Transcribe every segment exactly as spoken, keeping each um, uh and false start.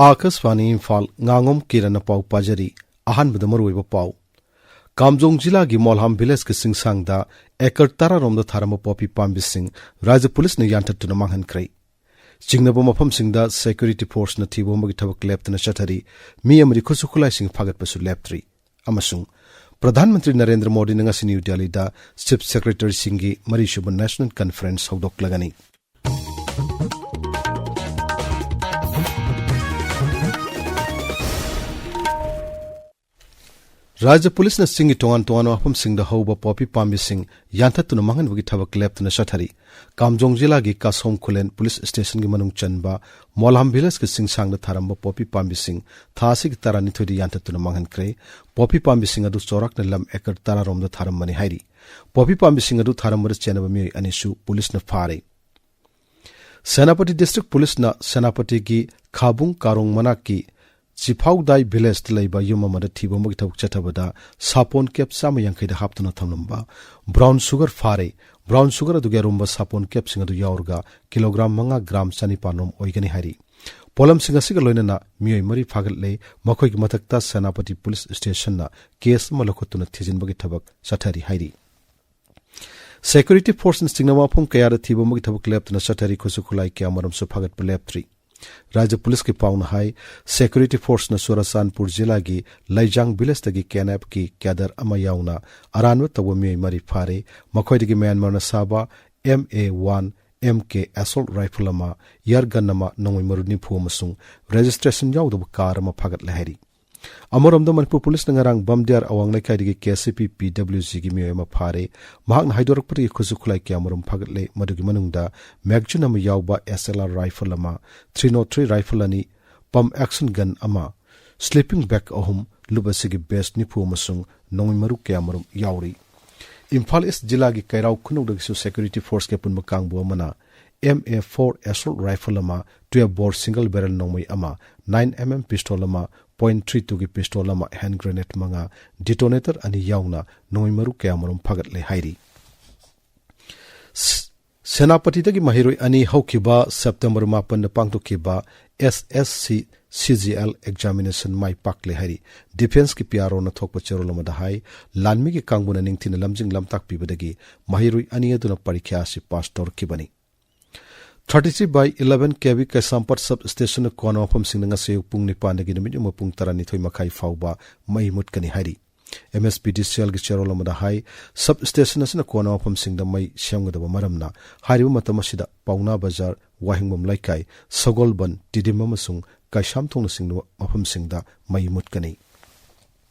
ꯑꯥꯀꯥꯁꯕꯥꯅꯤ ꯏꯝꯐꯥꯜ, ꯉꯥꯉꯣꯝ ꯀꯤꯔꯟꯅ ꯄꯥꯎ ꯄꯥꯖꯔꯤ꯫ ꯑꯍꯥꯟꯕꯗ ꯃꯔꯨꯑꯣꯏꯕ ꯄꯥꯎ꯫ ꯀꯥꯝꯖꯣꯡ ꯖꯤꯂꯥꯒꯤ ꯃꯣꯜꯍꯥꯝ ꯚꯤꯂꯦꯖꯀꯤ ꯆꯤꯡꯁꯥꯡꯗ ꯑꯦꯀꯔ ꯇꯔꯥꯔꯣꯝꯗ ꯊꯥꯔꯝꯕ ꯄꯣꯄꯤ ꯄꯥꯝꯕꯤꯁꯤꯡ ꯔꯥꯖ꯭ꯌ ꯄꯨꯂꯤꯁꯅ ꯌꯥꯟꯊꯠꯇꯨꯅ ꯃꯥꯡꯍꯟꯈ꯭ꯔꯦ꯫ ꯆꯤꯡꯅꯕ ꯃꯐꯝꯁꯤꯡꯗ ꯁꯦꯀ꯭ꯌꯨꯔꯤꯇꯤ ꯐꯣꯔꯁꯅ ꯊꯤꯕ ꯍꯨꯝꯕꯒꯤ ꯊꯕꯛ ꯂꯦꯞꯇꯅ ꯆꯠꯊꯔꯤ꯫ ꯃꯤ ꯑꯃꯗꯤ ꯈꯨꯠꯁꯨ ꯈꯨꯠꯂꯥꯏꯁꯤꯡ ꯐꯥꯒꯠꯄꯁꯨ ꯂꯦꯞꯇ꯭ꯔꯤ꯫ ꯑꯃꯁꯨꯡ ꯄ꯭ꯔꯙꯥꯟ ꯃꯟꯇ꯭ꯔꯤ ꯅꯔꯦꯟꯗ꯭ꯔ ꯃꯣꯗꯤꯅ ꯉꯁꯤ ꯅ꯭ꯌꯨ ꯗꯦꯜꯂꯤꯗ ꯆꯤꯐ ꯁꯦꯀ꯭ꯔꯦꯇꯔꯤꯁꯤꯡꯒꯤ ꯃꯔꯤꯁꯨꯕ ꯅꯦꯁꯅꯦꯜ ꯀꯟꯐꯔꯦꯟꯁ ꯍꯧꯗꯣꯛꯂꯒꯅꯤ꯫ ꯔꯥꯖ꯭ꯌ ꯄꯨꯂꯤꯁꯅ ꯆꯤꯡꯒꯤ ꯇꯣꯉꯥꯟ ꯇꯣꯉꯥꯟꯕ ꯃꯐꯝꯁꯤꯡꯗ ꯍꯧꯕ ꯄꯣꯄꯤ ꯄꯥꯝꯕꯤꯁꯤꯡ ꯌꯥꯟꯊꯠꯇꯨꯅ ꯃꯥꯡꯍꯟꯕꯒꯤ ꯊꯕꯛ ꯂꯦꯞꯇꯅ ꯆꯠꯊꯔꯤ꯫ ꯀꯥꯝꯖꯣꯡ ꯖꯤꯂꯥꯒꯤ ꯀꯥꯁꯣꯝ ꯈꯨꯂꯦꯟ ꯄꯨꯂꯤꯁ ꯁ꯭ꯇꯦꯁꯟꯒꯤ ꯃꯅꯨꯡ ꯆꯟꯕ ꯃꯣꯂꯥꯝ ꯚꯤꯂꯦꯖꯀꯤ ꯆꯤꯡꯁꯥꯡꯗ ꯊꯥꯔꯝꯕ ꯄꯣꯄꯤ ꯄꯥꯝꯕꯤꯁꯤꯡ ꯊꯥ ꯑꯁꯤꯒꯤ ꯇꯔꯥꯅꯤꯊꯣꯏꯗ ꯌꯥꯟꯊꯠꯇꯨꯅ ꯃꯥꯡꯍꯟꯈ꯭ꯔꯦ꯫ ꯄꯣꯄꯤ ꯄꯥꯝꯕꯤꯁꯤꯡ ꯑꯗꯨ ꯆꯥꯎꯔꯥꯛꯅ ꯂꯝ ꯑꯦꯀꯔ ꯇꯔꯥꯔꯣꯝꯗ ꯊꯥꯔꯝꯕꯅꯤ ꯍꯥꯏꯔꯤ꯫ ꯄꯣꯄꯤ ꯄꯥꯝꯕꯤꯁꯤꯡ ꯑꯗꯨ ꯊꯥꯔꯝꯕꯗ ꯆꯦꯟꯅꯕ ꯃꯤꯑꯣꯏ ꯑꯅꯤꯁꯨ ꯄꯨꯂꯤꯁꯅ ꯐꯥꯔꯦ꯫ ꯁꯦꯅꯥꯄꯇꯤ ꯗꯤꯁꯇ꯭ꯔꯤꯛ ꯄꯨꯂꯤꯁꯅ ꯁꯦꯅꯥꯄꯇꯤꯒꯤ ꯈꯥꯕꯨꯡ ꯀꯥꯔꯣꯡ ꯃꯅꯥꯛꯀꯤ ꯆꯤꯐꯥꯎꯗꯥꯏ ꯚꯤꯂꯦꯖꯇ ꯂꯩꯕ ꯌꯨꯝ ꯑꯃꯗ ꯊꯤꯕ ꯍꯨꯝꯕꯒꯤ ꯊꯕꯛ ꯆꯠꯊꯕꯗ ꯁꯥꯄꯣꯟ ꯀꯦꯞ ꯆꯥꯝꯃ ꯌꯥꯡꯈꯩꯗ ꯍꯥꯞꯇꯨꯅ ꯊꯝꯂꯝꯕ ꯕ꯭ꯔꯥꯎꯟ ꯁꯨꯒꯔ ꯐꯥꯔꯦ꯫ ꯕ꯭ꯔꯥꯎꯟ ꯁꯨꯒꯔ ꯑꯗꯨꯒꯤ ꯑꯔꯨꯝꯕ ꯁꯥꯄꯣꯟ ꯀꯦꯞꯁꯤꯡ ꯑꯗꯨ ꯌꯥꯎꯔꯒ ꯀꯤꯂꯣꯒ꯭ꯔꯥꯝ ꯃꯉꯥ ꯒ꯭ꯔꯥꯝ ꯆꯅꯤꯄꯥꯟ ꯔꯣꯝ ꯑꯣꯏꯒꯅꯤ ꯍꯥꯏꯔꯤ꯫ ꯄꯣꯠꯂꯝꯁꯤꯡ ꯑꯁꯤꯒ ꯂꯣꯏꯅꯅ ꯃꯤꯑꯣꯏ ꯃꯔꯤ ꯐꯥꯒꯠꯂꯦ꯫ ꯃꯈꯣꯏꯒꯤ ꯃꯊꯛꯇ ꯁꯦꯅꯥꯄꯇꯤ ꯄꯨꯂꯤꯁ ꯁ꯭ꯇꯦꯁꯟꯅ ꯀꯦꯁ ꯑꯃ ꯂꯧꯈꯠꯇꯨꯅ ꯊꯤꯖꯤꯟꯕꯒꯤ ꯊꯕꯛ ꯆꯠꯊꯔꯤ ꯍꯥꯏꯔꯤ꯫ ꯁꯦꯀ꯭ꯌꯨꯔꯤꯇꯤ ꯐꯣꯔꯁꯅ ꯆꯤꯡꯅꯕ ꯃꯐꯝ ꯀꯌꯥꯗ ꯊꯤꯕ ꯍꯨꯝꯕꯒꯤ ꯊꯕꯛ ꯂꯦꯞꯇꯅ ꯆꯠꯊꯔꯤ꯫ ꯈꯨꯠꯁꯨ ꯈꯨꯠꯂꯥꯏ ꯀꯌꯥꯃꯔꯨꯝꯁꯨ ꯐꯥꯒꯠꯄ ꯂꯦꯞꯇ꯭ꯔꯤ꯫ ꯔꯥꯖ꯭ꯌ ꯄꯨꯂꯤꯁꯀꯤ ꯄꯥꯎꯅ ꯍꯥꯏ, ꯁꯦꯀ꯭ꯌꯨꯔꯤꯇꯤ ꯐꯣꯔꯁꯅ ꯆꯨꯔꯥꯆꯥꯟꯄꯨꯔ ꯖꯤꯂꯥꯒꯤ ꯂꯩꯖꯥꯡ ꯚꯤꯂꯦꯖꯇꯒꯤ ꯀꯦꯅꯦꯞꯀꯤ ꯀꯦꯗꯔ ꯑꯃ ꯌꯥꯎꯅ ꯑꯔꯥꯟꯕ ꯇꯧꯕ ꯃꯤꯑꯣꯏ ꯃꯔꯤ ꯐꯥꯔꯦ꯫ ꯃꯈꯣꯏꯗꯒꯤ ꯃ꯭ꯌꯥꯟꯃꯥꯔꯅ ꯁꯥꯕ M A one M K assault rifle ꯑꯃ, ꯏꯌꯥꯔ ꯒꯟ ꯑꯃ, ꯅꯣꯡꯃꯩ ꯃꯔꯨ ꯅꯤꯐꯨ ꯑꯃꯁꯨꯡ ꯔꯦꯖꯤꯁꯇ꯭ꯔꯦꯁꯟ ꯌꯥꯎꯗꯕ ꯀꯥꯔ ꯑꯃ ꯐꯥꯒꯠꯂꯦ ꯍꯥꯏꯔꯤ꯫ ꯑꯃꯔꯣꯝꯗ ꯃꯅꯤꯄꯨꯔ ꯄꯨꯂꯤꯁꯅ ꯉꯔꯥꯡ ꯕꯝꯗꯤꯌꯥꯔ ꯑꯋꯥꯡ ꯂꯩꯀꯥꯏꯗꯒꯤ ꯀꯦ ꯁꯤ ꯄꯤ ꯄꯤ ꯗꯕ꯭ꯂꯤꯎ ꯖꯤꯒꯤ ꯃꯤꯑꯣꯏ ꯑꯃ ꯐꯥꯔꯦ꯫ ꯃꯍꯥꯛꯅ ꯍꯥꯏꯗꯣꯔꯛꯄꯗꯒꯤ ꯈꯨꯠꯁꯨ ꯈꯨꯠꯂꯥꯏ ꯀꯌꯥꯃꯔꯨꯝ ꯐꯥꯒꯠꯂꯦ꯫ ꯃꯗꯨꯒꯤ ꯃꯅꯨꯡꯗ ꯃꯦꯒꯖꯤꯟ ꯑꯃ ꯌꯥꯎꯕ ꯑꯦꯁ ꯑꯦꯜ ꯑꯥꯔ ꯔꯥꯏꯐꯜ ꯑꯃ, ꯊ꯭ꯔꯤ ꯅꯣꯠ ꯊ꯭ꯔꯤ ꯔꯥꯏꯐꯜ ꯑꯅꯤ, ꯄꯝ ꯑꯦꯛꯁꯟ ꯒꯟ ꯑꯃ, ꯁ꯭ꯂꯤꯄꯤꯡ ꯕꯦꯒ ꯑꯍꯨꯝ, ꯂꯨꯞ ꯑꯁꯤꯒꯤ ꯕꯦꯁ ꯅꯤꯐꯨ ꯑꯃꯁꯨꯡ ꯅꯣꯡꯃꯩ ꯃꯔꯨ ꯀꯌꯥꯃꯔꯨꯝ ꯌꯥꯎꯔꯤ꯫ ꯏꯝꯐꯥꯜ ꯏꯁ ꯖꯤꯂꯥꯒꯤ ꯀꯩꯔꯥꯎ ꯈꯨꯅꯧꯗꯒꯤꯁꯨ ꯁꯦꯀ꯭ꯌꯨꯔꯤꯇꯤ ꯐꯣꯔꯁꯀꯤ ꯑꯄꯨꯟꯕ ꯀꯥꯡꯕꯨ ꯑꯃꯅ ꯑꯦꯝ ꯑꯦ ꯐꯣꯔ ꯑꯦꯁꯣꯜꯠ ꯔꯥꯏꯐꯜ ꯑꯃ, ꯇꯨꯌꯦꯜꯐ ꯕꯣꯔ ꯁꯤꯡꯒꯜ ꯕꯦꯔꯦꯜ ꯅꯣꯡꯃꯩ ꯑꯃ, ꯅꯥꯏꯟ ꯑꯦꯝ ꯑꯦꯝ ꯄꯤꯁꯇꯣꯜ ꯑꯃ, ꯄꯣꯏꯟꯠ ꯊ꯭ꯔꯤ ꯇꯨꯒꯤ ꯄꯤꯁꯇꯣꯜ ꯑꯃ, ꯍꯦꯟ ꯒ꯭ꯔꯦꯅꯦꯗ ꯃꯉꯥ, ꯗꯤꯇꯣꯅꯦꯇꯔ ꯑꯅꯤ ꯌꯥꯎꯅ ꯅꯣꯡꯃꯩ ꯃꯔꯨ ꯀꯌꯥꯃꯔꯨꯝ ꯐꯥꯒꯠꯂꯦ ꯍꯥꯏꯔꯤ꯫ ꯁ-, ꯁꯦꯅꯥꯄꯇꯤꯗꯒꯤ ꯃꯍꯩꯔꯣꯏ ꯑꯅꯤ ꯍꯧꯈꯤꯕ ꯁꯦꯞꯇꯦꯝꯕꯔ ꯃꯥꯄꯟꯗ ꯄꯥꯡꯊꯣꯛꯈꯤꯕ ꯑꯦꯁ S C C G L examination ꯃꯥꯏ ꯄꯥꯛꯂꯦ ꯍꯥꯏꯔꯤ꯫ ꯗꯤꯐꯦꯟꯁꯀꯤ ꯄꯤ ꯑꯥꯔ ꯑꯣꯅ ꯊꯣꯛꯄ ꯆꯦꯔꯣꯜ ꯑꯃꯗ ꯍꯥꯏ, ꯂꯥꯟꯃꯤꯒꯤ ꯀꯥꯡꯕꯨꯅ ꯅꯤꯡꯊꯤꯅ ꯂꯝꯖꯤꯡ ꯂꯝꯇꯥꯛꯄꯤꯕꯗꯒꯤ ꯃꯍꯩꯔꯣꯏ ꯑꯅꯤ ꯑꯗꯨꯅ ꯄꯔꯤꯈ꯭ꯌꯥ ꯑꯁꯤ ꯄꯥꯁ ꯇꯧꯔꯛꯈꯤꯕꯅꯤ꯫ Thirty three by eleven K V Keishampat sub ꯁ꯭ꯇꯦꯁꯟꯅ ꯀꯣꯟꯅ ꯃꯐꯝꯁꯤꯡꯗ ꯉꯁꯤ ꯑꯌꯨꯛ ꯄꯨꯡ ꯅꯤꯄꯥꯟꯗꯒꯤ ꯅꯨꯃꯤꯠ ꯌꯨꯡꯕ ꯄꯨꯡ ꯇꯔꯥꯅꯤꯊꯣꯏ ꯃꯈꯥꯏ ꯐꯥꯎꯕ ꯃꯩ ꯃꯨꯠꯀꯅꯤ ꯍꯥꯏꯔꯤ꯫ ꯑꯦꯝ ꯑꯦꯁ ꯄꯤ ꯗꯤ ꯁꯤ ꯑꯦꯜꯒꯤ ꯆꯦꯔꯣꯜ ꯑꯃꯗ ꯍꯥꯏ, ꯁꯕ ꯁ꯭ꯇꯦꯁꯟ ꯑꯁꯤꯅ ꯀꯣꯟꯅ ꯃꯐꯝꯁꯤꯡꯗ ꯃꯩ ꯁꯦꯝꯒꯗꯕ ꯃꯔꯝꯅ ꯍꯥꯏꯔꯤꯕ ꯃꯇꯝ ꯑꯁꯤꯗ ꯄꯥꯎꯅꯥ ꯕꯖꯥꯔ, ꯋꯥꯍꯦꯡꯕꯝ ꯂꯩꯀꯥꯏ, ꯁꯒꯣꯜꯕꯟ, ꯇꯤꯗꯤꯝ ꯑꯃꯁꯨꯡ ꯀꯩꯁꯥꯝꯊꯣꯡꯅꯆꯤꯡꯕ ꯃꯐꯝꯁꯤꯡꯗ ꯃꯩ ꯃꯨꯠꯀꯅꯤ꯫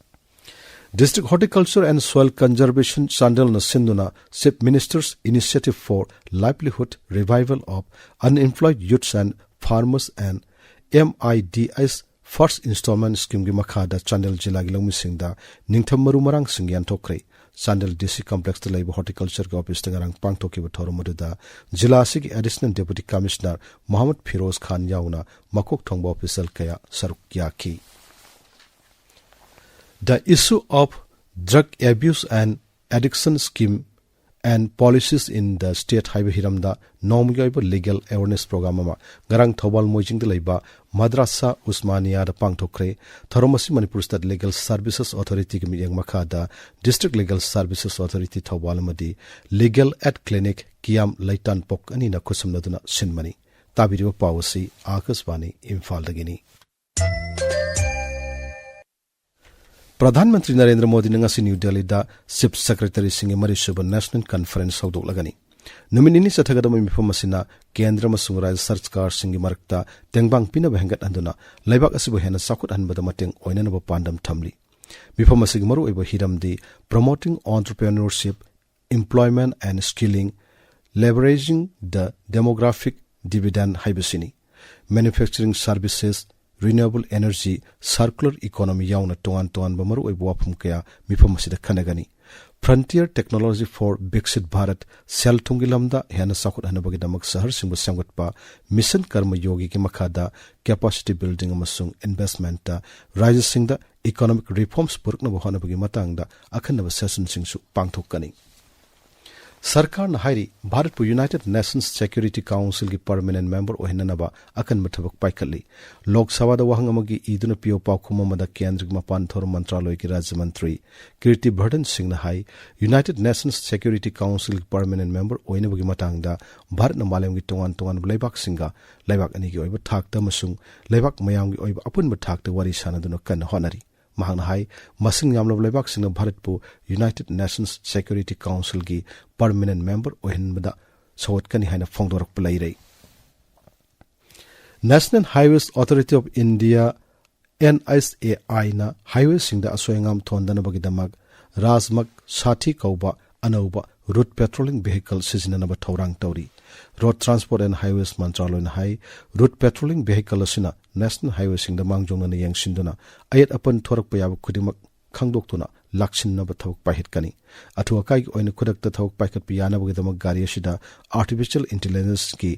District Horticulture and Soil Conservation ꯆꯥꯟꯗꯦꯜꯅ ꯁꯤꯟꯗꯨꯅ Chief Minister's Initiative for Livelihood Revival of Unemployed Youths and Farmers and M I D S First Installment Schemeꯒꯤ ꯃꯈꯥꯗ ꯆꯥꯟꯗꯦꯜ ꯖꯤꯂꯥꯒꯤ ꯂꯧꯃꯤꯁꯤꯡꯗ ꯅꯤꯡꯊꯝ ꯃꯔꯨ ꯃꯔꯥꯡꯁꯤꯡ ꯌꯥꯟꯊꯣꯛꯈ꯭ꯔꯦ꯫ ꯆꯥꯟꯗꯦꯜ ꯗꯤ ꯁꯤ ꯀꯝꯄ꯭ꯂꯦꯛꯁꯇ ꯂꯩꯕ ꯍꯣꯔꯇꯤꯀꯜꯆꯔꯒꯤ ꯑꯣꯐꯤꯁꯇ ꯉꯔꯥꯡ ꯄꯥꯡꯊꯣꯛꯈꯤꯕ ꯊꯧꯔꯝ ꯑꯗꯨꯗ ꯖꯤꯂꯥ ꯑꯁꯤꯒꯤ ꯑꯦꯗꯤꯁꯅꯦꯜ ꯗꯦꯄꯨꯇꯤ ꯀꯃꯤꯁꯅꯔ ꯃꯣꯍꯝꯃꯗ ꯐꯤꯔꯣꯖ ꯈꯥꯟ ꯌꯥꯎꯅ ꯃꯀꯣꯛ ꯊꯣꯡꯕ ꯑꯣꯐꯤꯁꯤꯌꯦꯜ ꯀꯌꯥ ꯁꯔꯨꯛ ꯌꯥꯈꯤ꯫ The Issue of Drug Abuse and Addiction Scheme and Policies in the State ꯍꯥꯏꯕ ꯍꯤꯔꯝꯗ ꯅꯣꯡꯃꯒꯤ ꯑꯣꯏꯕ ꯂꯤꯒꯦꯜ ꯑꯦꯋꯦꯔꯅꯦꯁ ꯄ꯭ꯔꯣꯒ꯭ꯔꯥꯝ ꯑꯃ ꯉꯔꯥꯡ ꯊꯧꯕꯥꯜ ꯃꯣꯏꯖꯤꯡꯗ ꯂꯩꯕ ꯃꯗ꯭ꯔꯥꯁꯥ ꯎꯁꯃꯥꯅꯤꯌꯥꯗ ꯄꯥꯡꯊꯣꯛꯈ꯭ꯔꯦ꯫ ꯊꯧꯔꯝ ꯑꯁꯤ ꯃꯅꯤꯄꯨꯔ ꯁ꯭ꯇꯦꯠ ꯂꯤꯒꯦꯜ ꯁꯔꯚꯤꯁꯦꯁ ꯑꯣꯊꯣꯔꯤꯇꯤꯒꯤ ꯃꯤꯠꯌꯦꯡ ꯃꯈꯥꯗ district legal services authority Thoubal ꯑꯃꯗꯤ ꯂꯤꯒꯦꯜ ꯑꯦꯗ ꯀ꯭ꯂꯤꯅꯤꯛ ꯀꯤꯌꯥꯝ ꯂꯩꯇꯥꯟꯄꯣꯛ ꯑꯅꯤꯅ ꯈꯨꯠꯁꯝꯅꯗꯨꯅ ꯁꯤꯟꯕꯅꯤ꯫ ꯇꯥꯕꯤꯔꯤꯕ ꯄꯥꯎ ꯑꯁꯤ ꯑꯥꯀꯥꯁꯕꯥꯅꯤ ꯏꯝꯐꯥꯜꯗꯒꯤꯅꯤ꯫ ꯄ꯭ꯔꯙꯥꯟ ꯃꯟꯇ꯭ꯔꯤ ꯅꯔꯦꯟꯗ꯭ꯔ ꯃꯣꯗꯤꯅ ꯉꯁꯤ ꯅ꯭ꯌꯨ ꯗꯦꯜꯂꯤꯗ ꯆꯤꯐ ꯁꯦꯀ꯭ꯔꯦꯇꯔꯤꯁꯤꯡꯒꯤ ꯃꯔꯤꯁꯨꯕ ꯅꯦꯁꯅꯦꯜ ꯀꯟꯐꯔꯦꯟꯁ ꯍꯧꯗꯣꯛꯂꯒꯅꯤ꯫ ꯅꯨꯃꯤꯠ ꯅꯤꯅꯤ ꯆꯠꯊꯒꯗꯕ ꯃꯤꯐꯝ ꯑꯁꯤꯅ ꯀꯦꯟꯗ꯭ꯔ ꯑꯃꯁꯨꯡ ꯔꯥꯖ꯭ꯌ ꯁꯔꯀꯥꯔꯁꯤꯡꯒꯤ ꯃꯔꯛꯇ ꯇꯦꯡꯕꯥꯡ ꯄꯤꯅꯕ ꯍꯦꯟꯒꯠꯍꯟꯗꯨꯅ ꯂꯩꯕꯥꯛ ꯑꯁꯤꯕꯨ ꯍꯦꯟꯅ ꯆꯥꯎꯈꯠꯍꯟꯕꯗ ꯃꯇꯦꯡ ꯑꯣꯏꯅꯅꯕ ꯄꯥꯟꯗꯝ ꯊꯝꯂꯤ꯫ ꯃꯤꯐꯝ ꯑꯁꯤꯒꯤ ꯃꯔꯨꯑꯣꯏꯕ ꯍꯤꯔꯝꯗꯤ Promoting Entrepreneurship, Employment and Skilling, Leveraging the Demographic Dividend ꯍꯥꯏꯕꯁꯤꯅꯤ꯫ Manufacturing Services, Renewable Energy, Circular Economy ꯌꯥꯎꯅ ꯇꯣꯉꯥꯟ ꯇꯣꯉꯥꯟꯕ ꯃꯔꯨꯑꯣꯏꯕ ꯋꯥꯐꯝ ꯀꯌꯥ ꯃꯤꯐꯝ ꯑꯁꯤꯗ ꯈꯟꯅꯒꯅꯤ꯫ Frontier Technology for Viksit Bharat, ꯁꯦꯜ ꯊꯨꯝꯒꯤ ꯂꯝꯗ ꯍꯦꯟꯅ ꯆꯥꯎꯈꯠꯍꯟꯅꯕꯒꯤꯗꯃꯛ ꯁꯍꯔꯁꯤꯡꯕꯨ ꯁꯦꯝꯒꯠꯄ, ꯃꯤꯁꯟ ꯀꯔꯃ ꯌꯣꯒꯤꯒꯤ ꯃꯈꯥꯗ capacity building ꯑꯃꯁꯨꯡ investmentꯇ ꯔꯥꯖ꯭ꯌꯁꯤꯡꯗ economic reforms ꯄꯨꯔꯛꯅꯕ ꯍꯣꯠꯅꯕꯒꯤ ꯃꯇꯥꯡꯗ ꯑꯈꯟꯅꯕ ꯁꯦꯁꯟꯁꯤꯡꯁꯨ ꯄꯥꯡꯊꯣꯛꯀꯅꯤ꯫ ꯁꯔꯀꯥꯔꯅ ꯍꯥꯏꯔꯤ, ꯚꯥꯔꯠꯄꯨ United Nations Security Councilꯒꯤ permanent member ꯑꯣꯏꯍꯟꯅꯅꯕ ꯑꯀꯟꯕ ꯊꯕꯛ ꯄꯥꯏꯈꯠꯂꯤ꯫ ꯂꯣꯛ ꯁꯚꯥꯗ ꯋꯥꯍꯪ ꯑꯃꯒꯤ ꯏꯗꯨꯅ ꯄꯤꯌꯣ ꯄꯥꯎꯈꯨꯝ ꯑꯃꯗ ꯀꯦꯟꯗ꯭ꯔꯒꯤ ꯃꯄꯥꯟ ꯊꯧꯔꯝ ꯃꯟꯇ꯭ꯔꯥꯂꯣꯏꯒꯤ ꯔꯥꯖ꯭ꯌ ꯃꯟꯇ꯭ꯔꯤ ꯀꯤꯔꯇꯤ ꯚꯔꯗꯟ ꯁꯤꯡꯅ ꯍꯥꯏ, United Nations Security Councilꯒꯤ permanent member ꯑꯣꯏꯅꯕꯒꯤ ꯃꯇꯥꯡꯗ ꯚꯥꯔꯠꯅ ꯃꯥꯂꯦꯝꯒꯤ ꯇꯣꯉꯥꯟ ꯇꯣꯉꯥꯟꯕ ꯂꯩꯕꯥꯛꯁꯤꯡꯒ ꯂꯩꯕꯥꯛ ꯑꯅꯤꯒꯤ ꯑꯣꯏꯕ ꯊꯥꯛꯇ ꯑꯃꯁꯨꯡ ꯂꯩꯕꯥꯛ ꯃꯌꯥꯝꯒꯤ ꯑꯣꯏꯕ ꯑꯄꯨꯟꯕ ꯊꯥꯛꯇ ꯋꯥꯔꯤ ꯁꯥꯅꯗꯨꯅ ꯀꯟꯅ ꯍꯣꯠꯅꯔꯤ꯫ ꯃꯍꯥꯛꯅ ꯍꯥꯏ, ꯃꯁꯤꯡ ꯌꯥꯝꯂꯕ ꯂꯩꯕꯥꯛꯁꯤꯡꯅ ꯚꯥꯔꯠꯄꯨ United Nations Security Councilꯒꯤ permanent member ꯑꯣꯏꯍꯟꯕꯗ ꯁꯧꯒꯠꯀꯅꯤ ꯍꯥꯏꯅ ꯐꯣꯡꯗꯣꯔꯛꯄ ꯂꯩꯔꯦ꯫ National Highways Authority of India, NHAIꯅ highwayꯁꯤꯡꯗ ꯑꯁꯣꯏ ꯑꯉꯥꯝ ꯊꯣꯟꯗꯅꯕꯒꯤꯗꯃꯛ ꯔꯥꯖꯃꯛ ꯁꯥꯊꯤ ꯀꯧꯕ ꯑꯅꯧꯕ route patrolling vehicle ꯁꯤꯖꯤꯟꯅꯅꯕ ꯊꯧꯔꯥꯡ ꯇꯧꯔꯤ꯫ Road Transport and Highways ꯃꯟꯇ꯭ꯔꯥꯂꯣꯏꯅ high, route patrolling vehicle ꯑꯁꯤꯅ national highwayꯁꯤꯡꯗ ꯃꯥꯡꯖꯧꯅꯅ ꯌꯦꯡꯁꯤꯟꯗꯨꯅ ꯑꯌꯦꯠ ꯑꯄꯟ ꯊꯣꯔꯛꯄ ꯌꯥꯕ ꯈꯨꯗꯤꯡꯃꯛ ꯈꯪꯗꯣꯛꯇꯨꯅ ꯂꯥꯛꯁꯤꯟꯅꯕ ꯊꯕꯛ ꯄꯥꯏꯈꯠꯀꯅꯤ꯫ ꯑꯊꯨ ꯑꯀꯥꯏꯒꯤ ꯑꯣꯏꯅ ꯈꯨꯗꯛꯇ ꯊꯕꯛ ꯄꯥꯏꯈꯠꯄ ꯌꯥꯅꯕꯒꯤꯗꯃꯛ ꯒꯥꯔꯤ ꯑꯁꯤꯗ artificial intelligenceꯀꯤ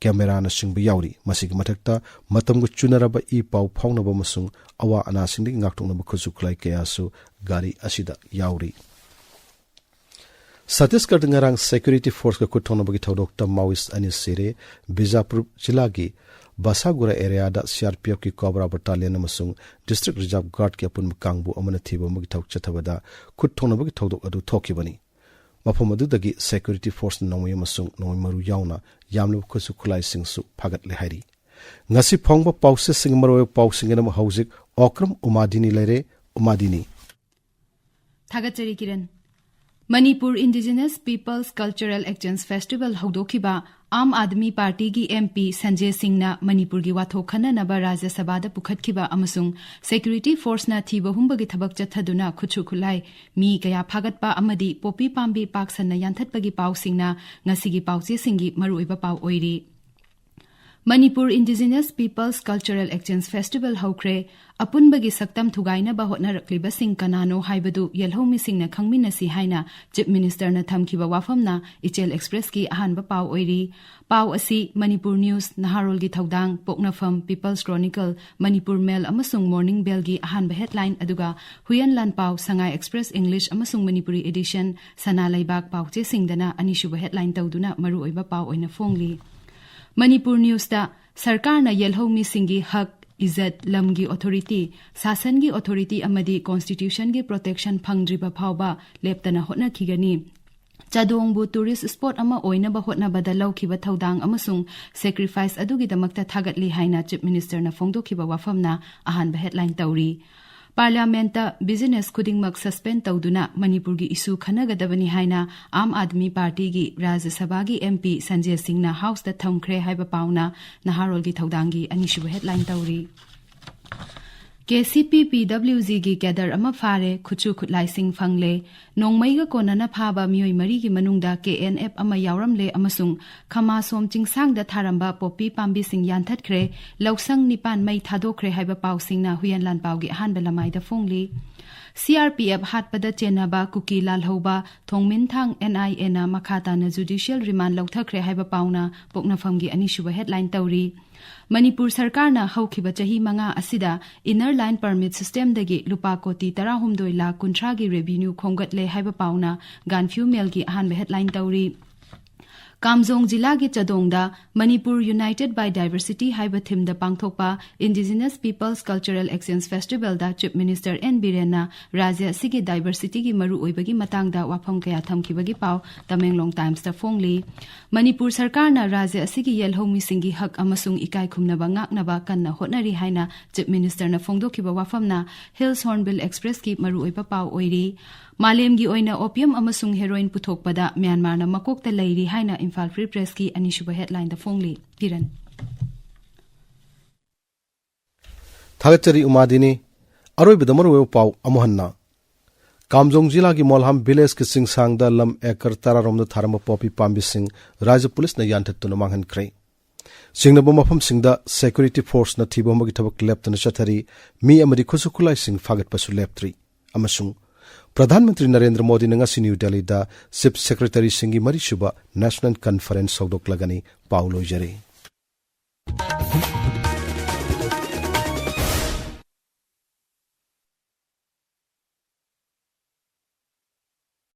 cameraꯅꯆꯤꯡꯕ ꯌꯥꯎꯔꯤ꯫ ꯃꯁꯤꯒꯤ ꯃꯊꯛꯇ ꯃꯇꯝꯒ ꯆꯨꯅꯔꯕ ꯏ ꯄꯥꯎ ꯐꯥꯎꯅꯕ ꯑꯃꯁꯨꯡ ꯑꯋꯥ ꯑꯅꯥꯁꯤꯡꯗꯒꯤ ꯉꯥꯛꯊꯣꯛꯅꯕ ꯈꯨꯠꯁꯨ ꯈꯨꯠꯂꯥꯏ ꯀꯌꯥꯁꯨ ꯒꯥꯔꯤ ꯑꯁꯤꯗ ꯌꯥꯎꯔꯤ꯫ ꯁꯠꯇꯤꯁꯒꯔꯗ ꯉꯔꯥꯡ security forceꯀ ꯈꯨꯠ ꯊꯣꯛꯅꯕꯒꯤ ꯊꯧꯗꯣꯛꯇ Maoist ꯑꯅꯤ ꯁꯤꯔꯦ꯫ ꯕꯤꯖꯥꯄꯨꯔ ꯖꯤꯂꯥꯒꯤ ꯕꯁꯥꯒꯨꯔꯥ areaꯗ CRPFꯀꯤ Cobra Battalion ꯑꯃꯁꯨꯡ District Reserve Guardꯀꯤ ꯑꯄꯨꯟꯕ ꯀꯥꯡꯕꯨ ꯑꯃꯅ ꯊꯤꯕ ꯑꯃꯒꯤ ꯊꯕꯛ ꯆꯠꯊꯕꯗ ꯈꯨꯠ ꯊꯣꯛꯅꯕꯒꯤ ꯊꯧꯗꯣꯛ ꯑꯗꯨ ꯊꯣꯛꯈꯤꯕꯅꯤ꯫ ꯃꯐꯝ ꯑꯗꯨꯗꯒꯤ security forceꯅ ꯅꯣꯡꯃꯩ ꯑꯃꯁꯨꯡ ꯅꯣꯡꯃꯩ ꯃꯔꯨ ꯌꯥꯎꯅ ꯌꯥꯝꯂꯕ ꯈꯨꯠꯁꯨ ꯈꯨꯠꯂꯥꯏꯁꯤꯡꯁꯨ ꯐꯥꯒꯠꯂꯦ ꯍꯥꯏꯔꯤ꯫ ꯉꯁꯤ ꯐꯣꯡꯕ ꯄꯥꯎꯆꯦꯁꯤꯡꯒꯤ ꯃꯔꯨꯑꯣꯏꯕ ꯄꯥꯎꯁꯤꯡꯒꯤꯗꯃꯛ ꯍꯧꯖꯤꯛ ꯑꯣꯀ꯭ꯔꯝ ꯎꯃꯥꯗꯤꯅꯤ ꯂꯩꯔꯦ꯫ ꯎꯃꯥꯗꯤꯅꯤ꯫ ꯊꯥꯒꯠꯆꯔꯤ Kiran. Manipur Indigenous Peoples Cultural Exchange Festival ꯍꯧꯗꯣꯛꯈꯤꯕ Aam Aadmi ꯄꯥꯔꯇꯤꯒꯤ MP ꯁꯟꯖꯦ ꯁꯤꯡꯅ ꯃꯅꯤꯄꯨꯔꯒꯤ ꯋꯥꯊꯣꯛ ꯈꯟꯅꯅꯕ ꯔꯥꯖ꯭ꯌ ꯁꯚꯥꯗ ꯄꯨꯈꯠꯈꯤꯕ ꯑꯃꯁꯨꯡ security forceꯅ ꯊꯤꯕ ꯍꯨꯝꯕꯒꯤ ꯊꯕꯛ ꯆꯠꯊꯗꯨꯅ ꯈꯨꯠꯁꯨ ꯈꯨꯠꯂꯥꯏ, ꯃꯤ ꯀꯌꯥ ꯐꯥꯒꯠꯄ ꯑꯃꯗꯤ ꯄꯣꯄꯤ ꯄꯥꯝꯕꯤ ꯄꯥꯛ ꯁꯟꯅ ꯌꯥꯟꯊꯠꯄꯒꯤ ꯄꯥꯎꯁꯤꯡꯅ ꯉꯁꯤꯒꯤ ꯄꯥꯎꯆꯦꯁꯤꯡꯒꯤ ꯃꯔꯨꯑꯣꯏꯕ ꯄꯥꯎ ꯑꯣꯏꯔꯤ꯫ Manipur Indigenous Peoples Cultural Exchange Festival ꯍꯧꯈ꯭ꯔꯦ꯫ ꯑꯄꯨꯟꯕꯒꯤ ꯁꯛꯇꯝ ꯊꯨꯒꯥꯏꯅꯕ ꯍꯣꯠꯅꯔꯛꯂꯤꯕꯁꯤꯡ ꯀꯅꯥꯅꯣ ꯍꯥꯏꯕꯗꯨ ꯌꯦꯜꯍꯧꯃꯤꯁꯤꯡꯅ ꯈꯪꯃꯤꯟꯅꯁꯤ ꯍꯥꯏꯅ Chief Ministerꯅ ꯊꯝꯈꯤꯕ ꯋꯥꯐꯝꯅ ꯏꯆꯦꯜ Expressꯀꯤ ꯑꯍꯥꯟꯕ ꯄꯥꯎ ꯑꯣꯏꯔꯤ꯫ ꯄꯥꯎ ꯑꯁꯤ ꯃꯅꯤꯄꯨꯔ News, ꯅꯍꯥꯔꯣꯜꯒꯤ ꯊꯧꯗꯥꯡ, ꯄꯣꯛꯅꯐꯝ, People's Chronicle, ꯃꯅꯤꯄꯨꯔ Mail ꯑꯃꯁꯨꯡ Morning Bellꯒꯤ ꯑꯍꯥꯟꯕ headline, ꯑꯗꯨꯒ ꯍꯨꯌꯦꯟ ꯂꯥꯟꯄꯥꯎ, ꯁꯉꯥꯏ Express English ꯑꯃꯁꯨꯡ ꯃꯅꯤꯄꯨꯔꯤ edition, ꯁꯅꯥ ꯂꯩꯕꯥꯛ ꯄꯥꯎꯆꯦꯁꯤꯡꯗꯅ ꯑꯅꯤꯁꯨꯕ headline ꯇꯧꯗꯨꯅ ꯃꯔꯨꯑꯣꯏꯕ ꯄꯥꯎ ꯑꯣꯏꯅ ꯐꯣꯡꯂꯤ꯫ ꯃꯅꯤꯄꯨꯔ Newsꯇ ꯁꯔꯀꯥꯔꯅ ꯌꯦꯜꯍꯧꯃꯤꯁꯤꯡꯒꯤ ꯍꯛ, ꯏꯖꯠ, ꯂꯝꯒꯤ authority, ꯁꯥꯁꯟꯒꯤ authority ꯑꯃꯗꯤ Constitutionꯒꯤ protection ꯐꯪꯗ꯭ꯔꯤꯕ ꯐꯥꯎꯕ ꯂꯦꯞꯇꯅ ꯍꯣꯠꯅꯈꯤꯒꯅꯤ꯫ ꯆꯥꯗꯣꯡꯕꯨ tourist spot ꯑꯃ ꯑꯣꯏꯅꯕ ꯍꯣꯠꯅꯕꯗ ꯂꯧꯈꯤꯕ ꯊꯧꯗꯥꯡ ꯑꯃꯁꯨꯡ sacrifice ꯑꯗꯨꯒꯤꯗꯃꯛꯇ ꯊꯥꯒꯠꯂꯤ ꯍꯥꯏꯅ Chief Ministerꯅ ꯐꯣꯡꯗꯣꯛꯈꯤꯕ ꯋꯥꯐꯝꯅ ꯑꯍꯥꯟꯕ headline ꯇꯧꯔꯤ꯫ Parliamentꯇ business ꯈꯨꯗꯤꯡꯃꯛ suspend ꯇꯧꯗꯨꯅ ꯃꯅꯤꯄꯨꯔꯒꯤ issue ꯈꯟꯅꯒꯗꯕꯅꯤ ꯍꯥꯏꯅ ꯑꯥꯝ ꯑꯥꯗꯃꯤ ꯄꯥꯔꯇꯤꯒꯤ ꯔꯥꯖ꯭ꯌ ꯁꯚꯥꯒꯤ MP ꯁꯟꯖꯦ ꯁꯤꯡꯅ Houseꯇ ꯊꯝꯈ꯭ꯔꯦ ꯍꯥꯏꯕ ꯄꯥꯎꯅ ꯅꯍꯥꯔꯣꯜꯒꯤ ꯊꯧꯗꯥꯡꯒꯤ ꯑꯅꯤꯁꯨꯕ headline ꯇꯧꯔꯤ꯫ KCP PWGꯒꯤ cadre ꯑꯃ ꯐꯥꯔꯦ, ꯈꯨꯠꯁꯨ ꯈꯨꯠꯂꯥꯏꯁꯤꯡ ꯐꯪꯂꯦ꯫ ꯅꯣꯡꯃꯩꯒ ꯀꯣꯟꯅꯅ ꯐꯥꯕ ꯃꯤꯑꯣꯏ ꯃꯔꯤꯒꯤ ꯃꯅꯨꯡꯗ KNF ꯑꯃ ꯌꯥꯎꯔꯝꯂꯦ ꯑꯃꯁꯨꯡ ꯈꯃꯥꯁꯣꯝ ꯆꯤꯡꯁꯥꯡꯗ ꯊꯥꯔꯝꯕ ꯄꯣꯄꯤ ꯄꯥꯝꯕꯤꯁꯤꯡ ꯌꯥꯟꯊꯠꯈ꯭ꯔꯦ, ꯂꯧꯁꯪ ꯅꯤꯄꯥꯟ ꯃꯩ ꯊꯥꯗꯣꯛꯈ꯭ꯔꯦ ꯍꯥꯏꯕ ꯄꯥꯎꯁꯤꯡꯅ ꯍꯨꯌꯦꯟ ꯂꯥꯟꯄꯥꯎꯒꯤ ꯑꯍꯥꯟꯕ ꯂꯃꯥꯏꯗ ꯐꯣꯡꯂꯤ꯫ CRPF ꯍꯥꯠꯄꯗ ꯆꯦꯟꯅꯕ ꯀꯨꯀꯤ ꯂꯥꯜꯍꯧꯕ ꯊꯣꯡꯃꯤꯟꯊꯥꯡ NIAꯅ ꯃꯈꯥ ꯇꯥꯅ judicial remand ꯂꯧꯊꯈ꯭ꯔꯦ ꯍꯥꯏꯕ ꯄꯥꯎꯅ ꯄꯣꯛꯅꯐꯝꯒꯤ ꯑꯅꯤꯁꯨꯕ headline ꯇꯧꯔꯤ꯫ ꯃꯅꯤꯄꯨꯔ ꯁꯔꯀꯥꯔꯅ ꯍꯧꯈꯤꯕ ꯆꯍꯤ ꯃꯉꯥ ꯑꯁꯤꯗ Inner Line Permit systemꯗꯒꯤ ꯂꯨꯄꯥ ꯀꯣꯇꯤ ꯇꯔꯥꯍꯨꯝꯗꯣꯏ ꯂꯥꯈ ꯀꯨꯟꯊ꯭ꯔꯥꯒꯤ revenue ꯈꯣꯝꯒꯠꯂꯦ ꯍꯥꯏꯕ ꯄꯥꯎꯅ ꯒꯥꯟꯐ꯭ꯌꯨ Mailꯒꯤ ꯑꯍꯥꯟꯕ headline ꯇꯧꯔꯤ꯫ ꯀꯥꯝꯖꯣꯡ ꯖꯤꯂꯥꯒꯤ ꯆꯥꯗꯣꯡꯗ Manipur United by Diversity ꯍꯥꯏꯕ themeꯗ ꯄꯥꯡꯊꯣꯛꯄ Indigenous Peoples Cultural Exchange Festivalꯗ Chief Minister N ꯕꯤꯔꯦꯟꯅ ꯔꯥꯖ꯭ꯌ ꯑꯁꯤꯒꯤ diversityꯒꯤ ꯃꯔꯨꯑꯣꯏꯕꯒꯤ ꯃꯇꯥꯡꯗ ꯋꯥꯐꯝ ꯀꯌꯥ ꯊꯝꯈꯤꯕꯒꯤ ꯄꯥꯎ ꯇꯃꯦꯡꯂꯣꯡ Timesꯇ ꯐꯣꯡꯂꯤ꯫ ꯃꯅꯤꯄꯨꯔ ꯁꯔꯀꯥꯔꯅ ꯔꯥꯖ꯭ꯌ ꯑꯁꯤꯒꯤ ꯌꯦꯜꯍꯧꯃꯤꯁꯤꯡꯒꯤ ꯍꯛ ꯑꯃꯁꯨꯡ ꯏꯀꯥꯏ ꯈꯨꯝꯅꯕ ꯉꯥꯛꯅꯕ ꯀꯟꯅ ꯍꯣꯠꯅꯔꯤ ꯍꯥꯏꯅ Chief Ministerꯅ ꯐꯣꯡꯗꯣꯛꯈꯤꯕ ꯋꯥꯐꯝꯅ Hills Hornbill Expressꯀꯤ ꯃꯔꯨꯑꯣꯏꯕ ꯄꯥꯎ ꯑꯣꯏꯔꯤ꯫ ꯃꯥꯂꯦꯝꯒꯤ ꯑꯣꯏꯅ opium ꯑꯃꯁꯨꯡ heroin ꯄꯨꯊꯣꯛꯄꯗ ꯃ꯭ꯌꯥꯟꯃꯥꯔꯅ ꯃꯀꯣꯛꯇ ꯂꯩꯔꯤ ꯍꯥꯏꯅ ꯏꯝꯐꯥꯜ Free Pressꯀꯤ ꯑꯅꯤꯁꯨꯕ headlineꯗ ꯐꯣꯡꯂꯤ꯫ ꯀꯤꯔꯟ꯫ ꯊꯥꯒꯠꯆꯔꯤ ꯎꯃꯥꯗꯤꯅꯤ꯫ ꯑꯔꯣꯏꯕꯗ ꯃꯔꯨꯑꯣꯏꯕ ꯄꯥꯎ ꯑꯃꯨꯛ ꯍꯟꯅ꯫ ꯀꯥꯝꯖꯣꯡ ꯖꯤꯂꯥꯒꯤ ꯃꯣꯜꯍꯥꯝ villageꯀꯤ ꯆꯤꯡꯁꯥꯡꯗ ꯂꯝ acre ꯇꯔꯥꯔꯣꯝꯗ ꯊꯥꯔꯝꯕ ꯄꯣꯄꯤ ꯄꯥꯝꯕꯤꯁꯤꯡ ꯔꯥꯖ꯭ꯌ ꯄꯨꯂꯤꯁꯅ ꯌꯥꯟꯊꯠꯇꯨꯅ ꯃꯥꯡꯍꯟꯈ꯭ꯔꯦ꯫ ꯆꯤꯡꯅꯕ ꯃꯐꯝꯁꯤꯡꯗ ꯁꯦꯀ꯭ꯌꯨꯔꯤꯇꯤ ꯐꯣꯔꯁꯅ ꯊꯤꯕ ꯍꯨꯝꯕꯒꯤ ꯊꯕꯛ ꯂꯦꯞꯇꯅ ꯆꯠꯊꯔꯤ꯫ ꯃꯤ ꯑꯃꯗꯤ ꯈꯨꯠꯁꯨ ꯈꯨꯠꯂꯥꯏꯁꯤꯡ ꯐꯥꯒꯠꯄꯁꯨ ꯂꯦꯞꯇ꯭ꯔꯤ꯫ ꯑꯃꯁꯨꯡ ꯄ꯭ꯔꯙꯥꯟ ꯃꯟꯇ꯭ꯔꯤ ꯅꯔꯦꯟꯗ꯭ꯔ ꯃꯣꯗꯤꯅ ꯉꯁꯤ ꯅ꯭ꯌꯨ ꯗꯦꯜꯂꯤꯗ ꯆꯤꯐ ꯁꯦꯀ꯭ꯔꯦꯇꯔꯤꯁꯤꯡꯒꯤ ꯃꯔꯤꯁꯨꯕ ꯅꯦꯁꯅꯦꯜ ꯀꯟꯐꯔꯦꯟꯁ ꯍꯧꯗꯣꯛꯂꯒꯅꯤ꯫ ꯄꯥꯎ ꯂꯣꯏꯖꯔꯦ꯫